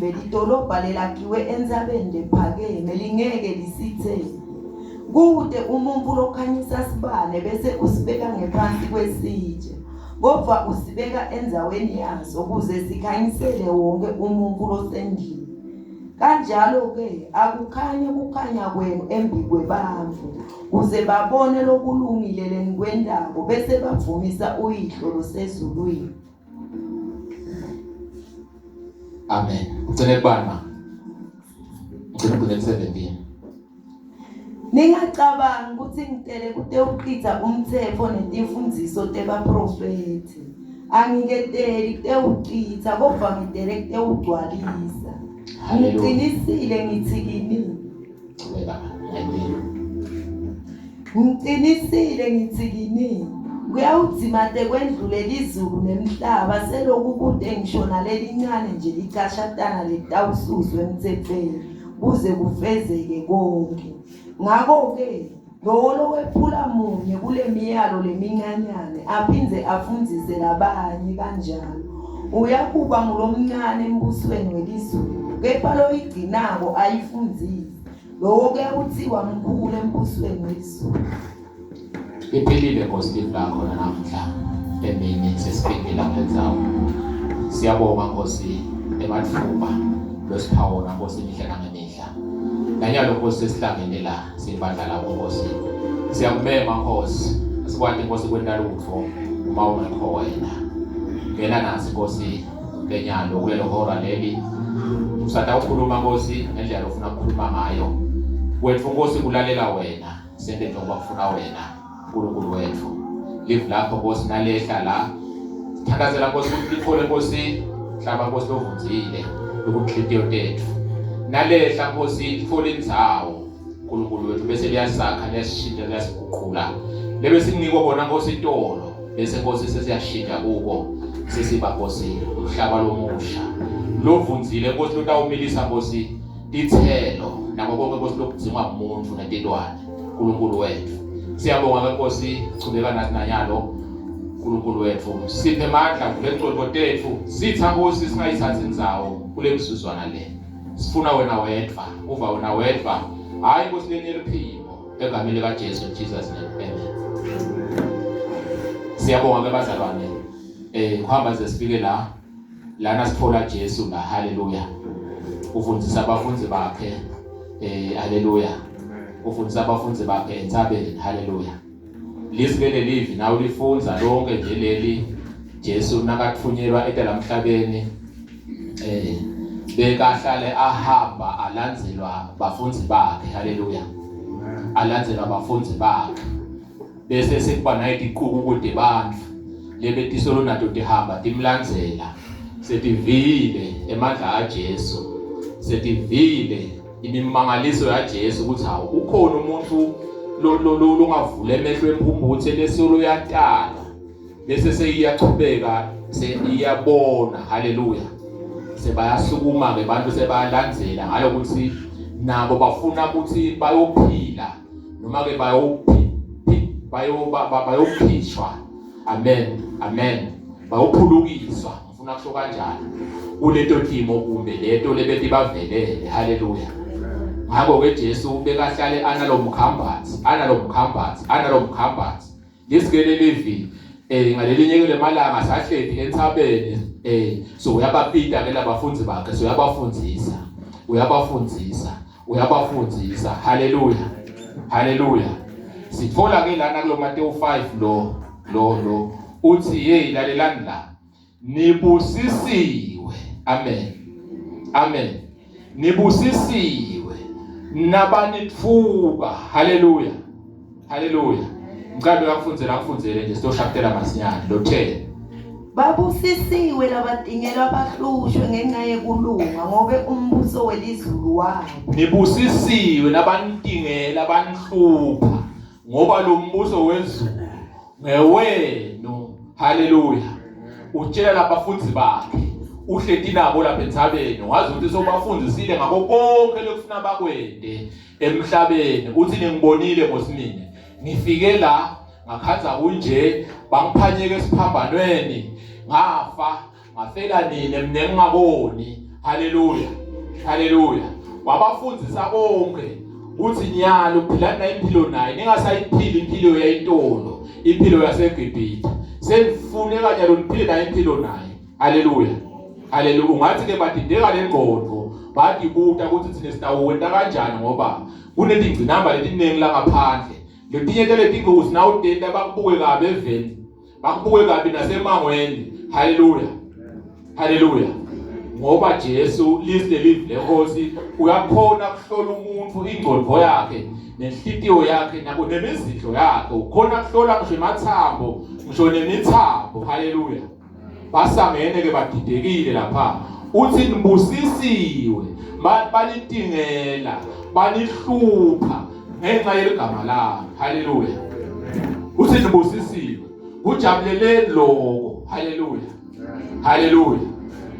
Lidolobha lelakhiwe entsabeni lephakeme lingeke lisithele. Kute umuntfu lokhanyisa sibane bese usibeka ngephansi kwesitsha, kodvwa usibeka endzaweni yaso kuze sikhanyisele wonke umuntfu losendlini. Kanjalo-ke akukhanye kukhanya kwenu embikwebantfu, kuze babone lokulungile lenikwentako bese bavumisa uYihlo losezulwini. Amen. Ugcine kubani ma? Ugcine ugcine ku-17. Ningacabangi kutsi ngitele kutewuchitsa umtsetfo netimfundziso tebaprofethi. Angiketeli kutewuchitsa kodvwa ngitele kutewugcwalisa. Ngicinisile ngitsi kini. Chubeka 19. Ngicinisile ngitsi kini kuyawudzimate kwendlule lizulu nemhlaba seloku kute ngisho nalelincane nje licashatana letawususwa emtsetfweni kuze kufezeke konke. Ngako-ke lowo lowephula munye kule miyalo lemincanyane aphindze afundzise labanye kanjalo uyakuba ngulomncane embusweni welizulu kepha loyigcinako ayifundzise lowo kuyawutsiwa mkhulu embusweni welizulu. Liphilile Nkosi livi lakho namhla emini sesifikile kule ndzawo. Siyabonga Nkosi ematfuba losipha wona Nkosi imihla nangemihla. Nanyalo Nkosi sesihlangene la sibandla lakho Nkosi. Siyakumema Nkosi asikwati Nkosi kwenta lutfo uma ungekho wena. Ngena nasi Nkosi lenyalo kulelo hora leli. Usatawukhuluma Nkosi ngendlela lofuna ukukhuluma ngayo. Wetfu Nkosi kulalela wena. sente njengoba kufuna wena uNkulunkulu wetfu live lakho Nkosi nalehla la sithandazela Nkosi ukuthi lithole Nkosi hlaba Nkosi lovundzile lokunhlitiyo tetfu nalehla Nkosi lithole indzawo uNkulunkulu wethu bese liyasakha liyasishintsha liyasiguqula lebe sikunikwa kona Nkosi itolo bese Nkosi sesiyashintsha kuko sesiba Nkosi umhlaba lomusha lovundzile Nkosi lotawumilisa Nkosi titselo nako konke Nkosi lokudzingwa ngumuntu netilwane uNkulunkulu wethu siyabonga ke Nkosi chubeka nathi nanyalo uNkulunkulu wethu siphe amandla kule ngcondvo tethu sitha Nkosi singayithathi indzawo kule mzuzwana le sifuna wena wedwa uva wena wedwa hayi Nkosi lenye liphimbo egameni lika Jesu in Jesus name amen siyabonga ke bazalwane eh kuhamba ze sifike la lana sithola Jesu la haleluya ufundisa abafundi bakhe eh haleluya ufundisa abafundi bakhe entsabeni haleluya lizwi lelivi nawe ulifunza lonke nje leli Jesu nakathunyelwa eta lamhlabeni eh bekahlale ahamba alandzelwa bafundi bakhe haleluya alandzelwa bafundi bakhe bese sekuba naye tiquku kude bantfu lebetisolo nato tihamba timlandzela setivile emandla aJesu setivile imimangaliso yaJesu ukuthi hawu ukhona umuntu longavula emehlo emphumphuthe lesolo yatalwa bese seyiyachubeka seiyabona haleluya sebayasukuma ke bantu sebayalandzela ngalokuthi nabo bafuna ukuthi bayophila noma ke bayophishwa amen amen bayophulukiswa ngifuna kusho kanjalo kuleto timo kumbe leto lebeti bavelele haleluya ngakho ke Jesu bekahlale analomkhambathi analomkhambathi analomkhambathi Lisikele livi eh ngalelinye ke lemalanga sahleli entsabeni eh so uyabapita ke labafundi bakhe so uyabafundzisa uyabafundzisa uyabafundzisa haleluya haleluya sitfola ke lana kulo Mateyu 5 lo lo lo uthi hey lalelani la Nibusisiwe. Amen. Amen. Nibusisiwe nabanitfuka. Haleluya. Haleluya. Ngicela uyakufundzela akufundzele nje sitoshaptela masinyane lo 10. Babusisiwe labatingelwa bahlushwe ngenxa yekulunga ngobe umbuso welizulu wabo. Nibusisiwe nabanitingela banihlupha ngoba lo mbuso wezulu ngewenu haleluya utshela labafundi bakhe uhleti nabo lapha entsabeni wazi ukuthi sobafundisile ngako konke lokufuna bakwente emhlabeni uthi ningibonile ngosimine ngifike la ngakhanza kunje bangiphanyeke esiphambanweni ngafa ngafela nina mina ngingaboni. Haleluya. Haleluya. Wabafundzisa konke uthi nyalo philani na impilo naye ningasayiphili impilo yayitolo impilo yaseGibhithe senifuneka nyalo niphile naye impilo naye haleluya haleluya ungathi ke badideka lengqondo badibuta ukuthi thina sitawuwenta kanjani ngoba kunetingcinamba letiningi la ngaphandle letinye teletingozi nawutenta bakubuke kabi eveni bakubuke kabi nasemangweni haleluya haleluya ngoba Jesu lizwe live lenkosi uyakhona kuhlola umuntu ingqondo yakhe nenhlitiyo yakhe nako nemizindlo yakhe ukhona kuhlola ngisho emathambo ngisho nemithambo haleluya basangene ke badidekile lapha uthi nibusisiwe banitingela banihlupha ngenxa yeligama lami haleluya uthi nibusisiwe kujabuleleni lokho haleluya haleluya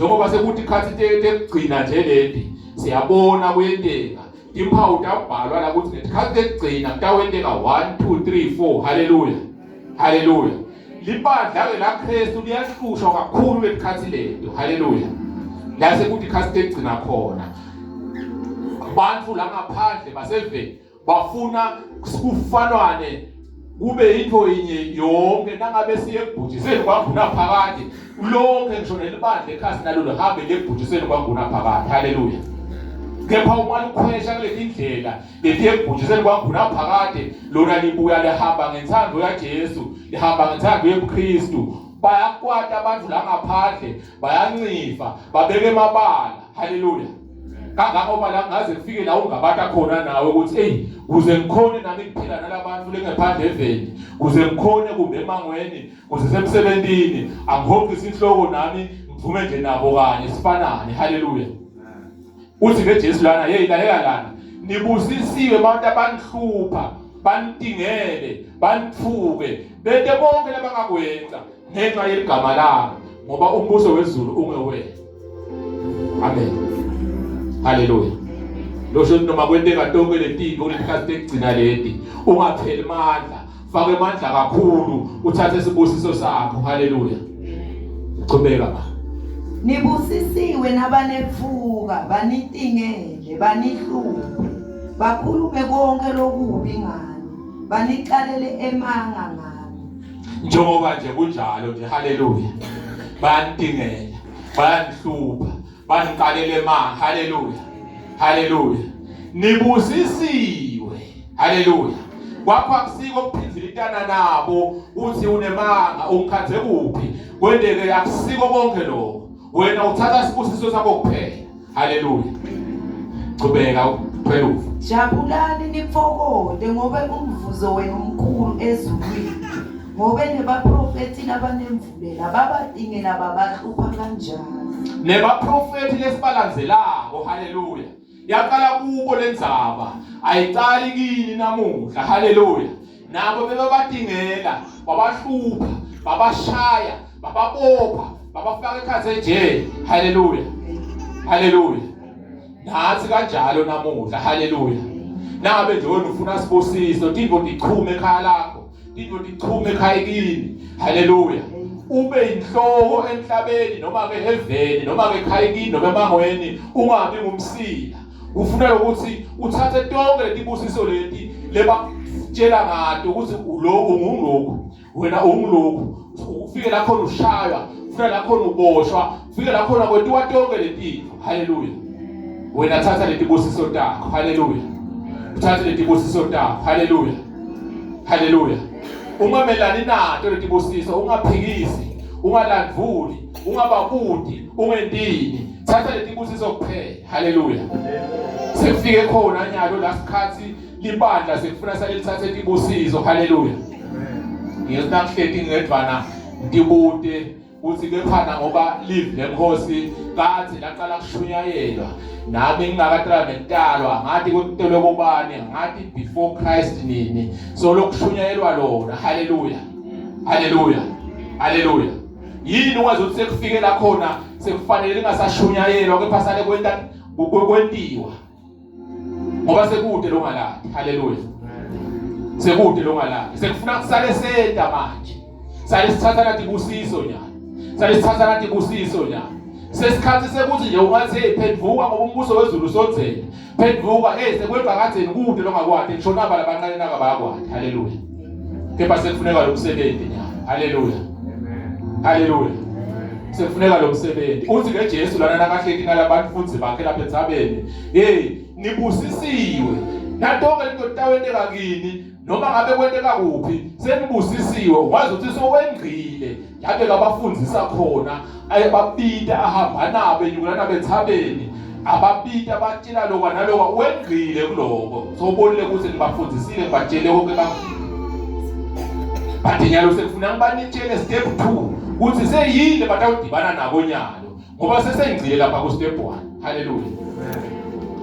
njengoba sekuthi ikhathi tekugcina nje leti siyabona kuyenteka timphawu tabhalwa la ukuthi ngetikhathi tekugcina kutawenteka 1 2 3 4 haleluya haleluya libandla ke la Kristu liyahlushwa kakhulu letikhathi leto haleluya la sekuthi ikhathi tekugcina khona abantu la ngaphandle baseveni bafuna kufanwane kube into yinye yonke nangabe siye ekubhujiseni kwanguna phakade lonke ngisho nelibandla ekhasi nalo lihambe lekubhujiseni kwanguna phakade haleluya kepha uma likhwesha kule ndlela leti ekubhujiseni kwanguna phakade lona libuya lihamba ngenthando yaJesu lihamba ngenthando yebuKristu bayakwata abantu la ngaphandle bayancifa babeke emabala haleluya kangangoba la ngaze kufike la ungabata khona nawe ukuthi hey kuze ngikhone nami kuphila nalabantu lengephandle eveni kuze ngikhone kumbe emangweni kuze semsebentini angihoqise inhloko nami ngivume nje nabo kanye sifanane haleluya uthi ke Jesu lana hey lalela lana nibusisiwe abantu abanihlupha banitingele banithuke bente konke labangakwenza ngenxa yeligama lami ngoba umbuso wezulu ungewena amen haleluya losho noma kwenteka tonke letinto kuletikhathi tekugcina leti ungapheli mandla faka amandla kakhulu uthathe isibusiso sakho haleluya qhubeka ba nibusisiwe nabanetfuka banitingele banihluphe bakhulume konke lokubi ngani banicalele emanga ngani njengoba nje kunjalo nje haleluya bayantingela bayanihlupha baniqalele emanga haleluya haleluya nibusisiwe haleluya kwakho akusiko ukuphinzilitana nabo uthi unemanga ungikhathe kuphi kwendeke akusiko konke lokho wena uthatha isibusiso sakho kuphela haleluya qhubeka 12 Jabulani nitfokote ngobe umvuzo wenu mkhulu ezulwini ngobe nebaprofethi labanemvulela babatingela babahlupha kanjalo nebaprofethi lesibalandzelako haleluya yaqala kubo lendzaba ayicali kini namuhla haleluya nabo bebabatingela babahlupha babashaya bababopha babafaka ekhathi ejele haleluya haleluya nathi kanjalo namuhla haleluya nangabe nje wena ufuna sibusiso tintfo tichume ekhaya lakho tintfo tichume ekhaya kini haleluya ube inhloko emhlabeni noma ke eveni noma ke ekhaya kini noma emangweni ungabi ngumsila ufuna ukuthi uthathe tonke letibusiso leti lebatshela ngato ukuthi lo ungulokhu wena ungulokhu ufike la khona ushaywa ufike la khona uboshwa ufike la khona kwentiwa tonke letintfo haleluya wena thatha letibusiso takho haleluya uthathe letibusiso takho haleluya haleluya ungamelani nato letibusiso ungaphikisi ungalandvuli ungababudi ungentini thatha letibusiso kuphela haleluya sekufike khona nyalo la sikhathi libandla sekufuna sale lithathe tibusiso haleluya ngiyothi ngihleti ngedvana ngibute uthi kephana ngoba live lenkosi kathi laqala kushunyayelwa nami ngingakatala nekutalwa ngathi kwekutelwe kobani ngathi before Christ nini so lokushunyayelwa lona haleluya haleluya haleluya yini ungazi ukuthi sekufike la khona sekufanele lingasashunyayelwa kepha sale kwenta kwentiwa ngoba sekude longalali haleluya sekude longalali sekufuna kusale senta manje sale sithatha nathi busiso nyana sale sithatha nathi busiso nyana Sesikhathi sekuthi nje ungathi hey phenduka ngoba umbuso wezulu usondzele. Phenduka hey sekwebha kadzeni kude longakwati ngisho naba labancane naka bayakwati. Haleluya. Kepha sekufuneka lo msebenzi nyalo. Haleluya. Amen. Haleluya. Sekufuneka lo msebenzi. Uthi ke Jesu lana nakahleti nalabantu futhi bakhe lapha entsabeni. Hey nibusisiwe. Natonke into tawenteka kini noma ngabe kwenteka kuphi senibusisiwe wazi ukuthi sowengcile yabe kabafundisa khona ayebabita ahamba nabo enyukela nabo ethabeni ababita batshela lokwa nalokwa wengcile kuloko sobonile ukuthi ngibafundisile ngibatshele konke ba but nyalo sekufuna ngibanitshele step 2 ukuthi seyini batawudibana nako nyalo ngoba sesengcile lapha ku step 1 haleluya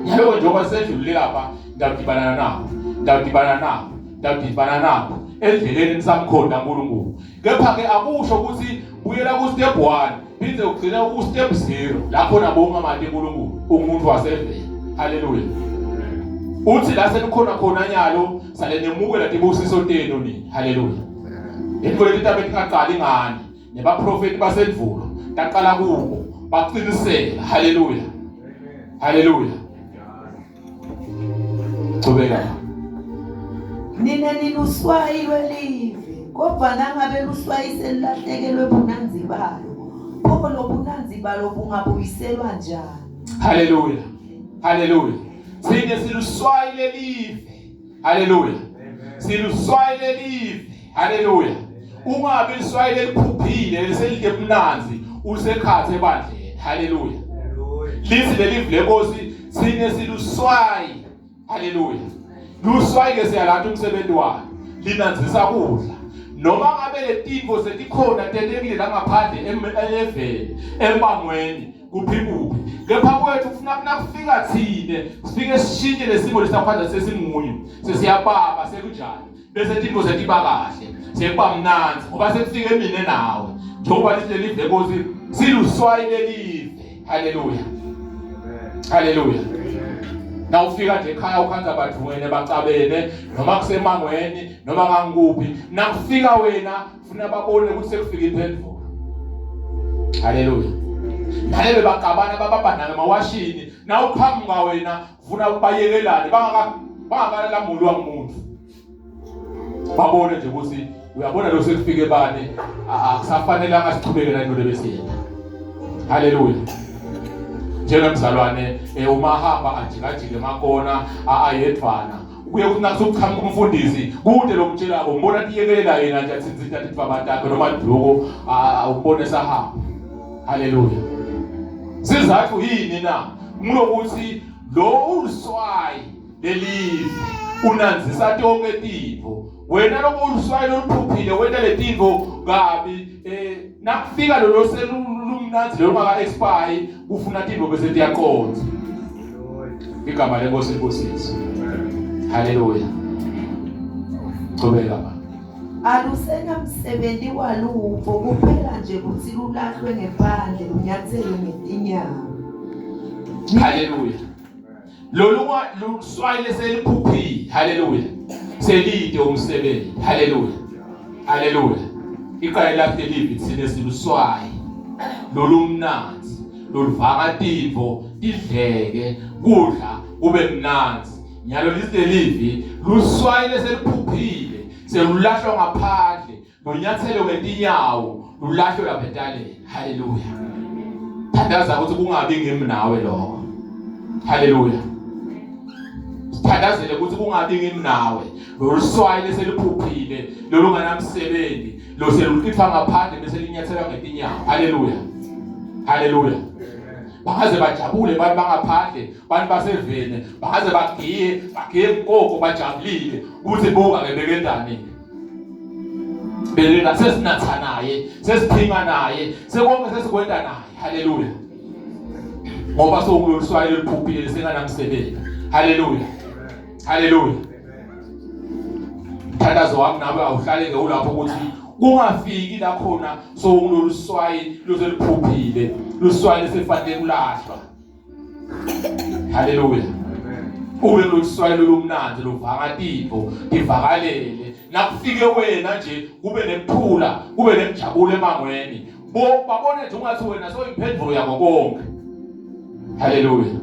nyalo njengoba sedlulile lapha ngidibana nabo ngidibana nabo ngidibana nabo endleleni nisamkhonda uNkulunkulu kepha ke akusho ukuthi buyela ku step 1 phinde ugcine ku step 0 lapho nabo ungamati uNkulunkulu umuntu wasevele haleluya uthi la senikhona khona nyalo sale nemukela tibusiso tenu nini haleluya into leti tabe tingaqali ngani nebaprofeti basendvulo taqala kubo baqinisela haleluya haleluya Chubeka. Nina niluswayi lwelive, kodwa nangabe luswayi selulahlekelwe bunanzi balo, pho lobunanzi balo bungabuyiselwa njani? Haleluya. Haleluya. Thina siluswayi lelive. Haleluya. Siluswayi lelive. Haleluya. Ungabi liswayi leliphuphile leselide mnanzi usekhathe ebandleni. Haleluya. Lithi lelive lenkosi sine siluswayi. Haleluya. Luswayi ke siyalanda umsebenzi walo. Linanzisa kudla. Noma ngabe letinto setikhona tentekile la ngaphandle eleveni embangweni kuphi kuphi kepha kwethu kufuna kunakufika thine sifike sishintshe lesimo lesaphandla sesimunyu sesiyababa sekunjani bese tinto setiba kahle sekuba mnandzi ngoba sekufike mina nawe njengoba lithi leli venkosi siluswayi lelive haleluya haleluya na ufika nje ekhaya ukhanza badvungene bacabene noma kusemangweni noma kangikuphi nakufika wena funa babone ukuthi sekufika impendulo haleluya nalebe baqabana bababhana ngamawashini na uqhamuka wena funa bayekelane bangaka bangakalamulwa ngumuntu babone nje ukuthi uyabona lo sekufike bani akusafanelanga sichubeke nalento lebesiyenda haleluya njengemzalwane eh, uma hamba ajikajike emakona ayedvana kuye kuthi nakusukuqhamuka umfundisi kude lokutshelako umbona tiyekelela yena nje athintsitha tidvaba takhe noma duko ukubone sahamba haleluya sizathu yini na kulokuthi lo uluswayi lelive unanzisa tonke tintfo wena lokho uluswayi loluphuphile wenta letintfo kabi eh nakufika lolo selumnandzi lolo ngaka expire kufuna tintfo bese tiyaqonda igama lenkosi libusiswe haleluya chubeka ba alusenamsebenzi walutho kuphela nje kuthi lulahlwe ngephandle lunyathelwe ngetinyawo haleluya lolu luswayi leseliphuphile haleluya selide umsebenzi haleluya haleluya iqale lakhe livi thina siluswayi lolu mnanzi loluvaka tintfo tidleke kudla kube mnanzi nyalo lithi luswayi leseliphuphile selulahlwa ngaphandle Nonyathelo ngetinyawo lulahlwe lapha entaleni. Haleluya. Thandaza ukuthi kungabi ngimi nawe lokho. Haleluya. Sithandazele ukuthi kungabi ngimi nawe. Lolu swayi leseliphuphile lolu nganamsebenzi lo seluchithwa ngaphandle bese linyathelwa ngetinyawo. Haleluya. Haleluya. Bangaze bajabule abantu bangaphandle, abantu basevene, bangaze bagiye, bagiye inkoko bajabulile ukuthi buka ke bekendani. Belela sesinatha naye, sesiphinga naye, sekonke sesikwenda naye. Haleluya. Ngoba sokulolu swayi loluphuphile lesenganamsebenzi. Haleluya. Haleluya. Mthandazo wami nawe awuhlale ke ulapho ukuthi kungafiki la khona sokulolu swayi luseliphuphile, luswayi lesefanele kulahlwa. Haleluya. Ube loluswayelo lomnandi luvaka tintfo tivakalele nakufike wena nje kube nekuthula kube nekujabulo emangweni. Bo babone nje ungathi wena soyimphendvulo yako konke. Haleluya.